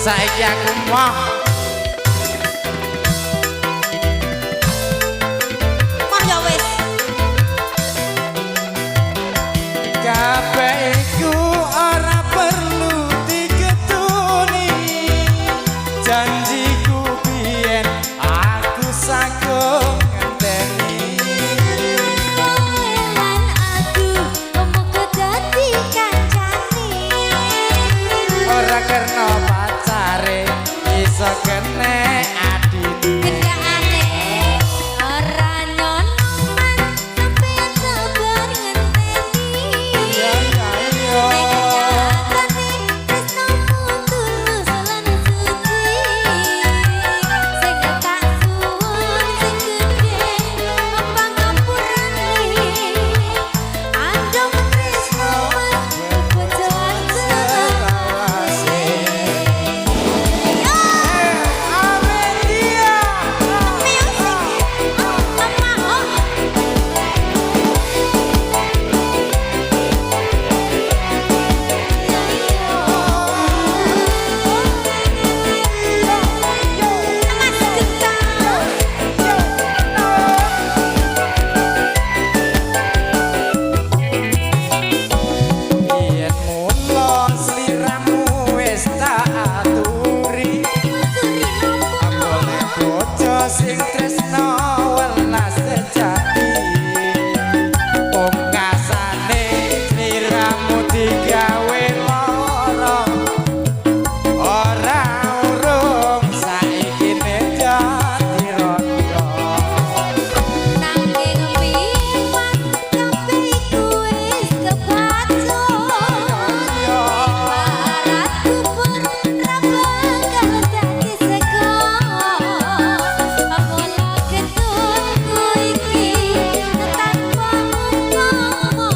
Saiki aku moh. Moh ya wis. Kabeh iku ora perlu diketuni. Janjiku biyen aku sagung ngenteni. Kowe lan aku muga dadi kancane. Ora karena pacare iso kene adine. Gendakane ora nyono mas sampeyan sabar ngenteni. Iya iya iya. Ning nyatane tresnomu tulus lan suci. Sing tak suwun sing gedhe pangapurane. Andong tresno mas bebojoan selawase. Amelia. Music, oh, Mas Genta. Yen mula sliramu wis tak aturi. Aturi nopo? Golek bojo sing tresno welas sejati. Pungkasane sliramu digawe lara. Ora urung saiki dadi rondo. Nanging piye Mas kabeh iku wis kebacut. Ibarat bubur ra bakal dadi sego. Mula ketunku iki tanpa umpama.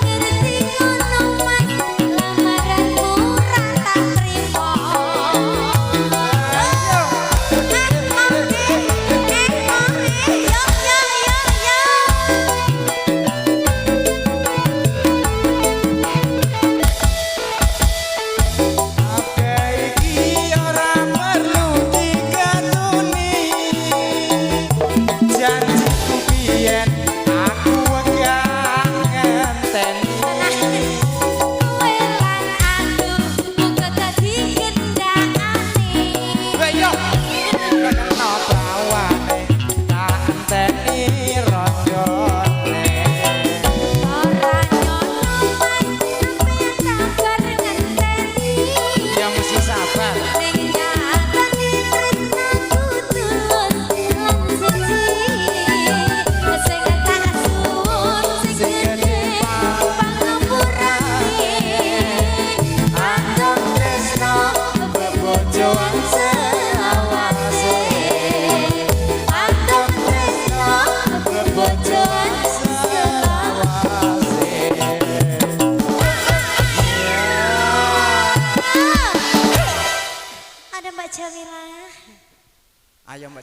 Ngerti ngono Mas lamaranmu ra tak trimo. Yo yo yo yo. Kabeh iki ora perlu diketuni. Janjiku biyen aku wegah ngenteni. Kowe lan aku muga dadi gendakane. Yo kena bawane tak enteni rondone. Ora nyono Mas sampeyan sabar ngenteni. Ya mesti sabar. Ning nyatane tresnaku tulus lan suci. Sing tak suwun sing gedhe pangapurane. Andong tresno bebojoan selawase. Andong tresno bebojoan selawase. Ada Mbak Jamila. Ayo Mbak.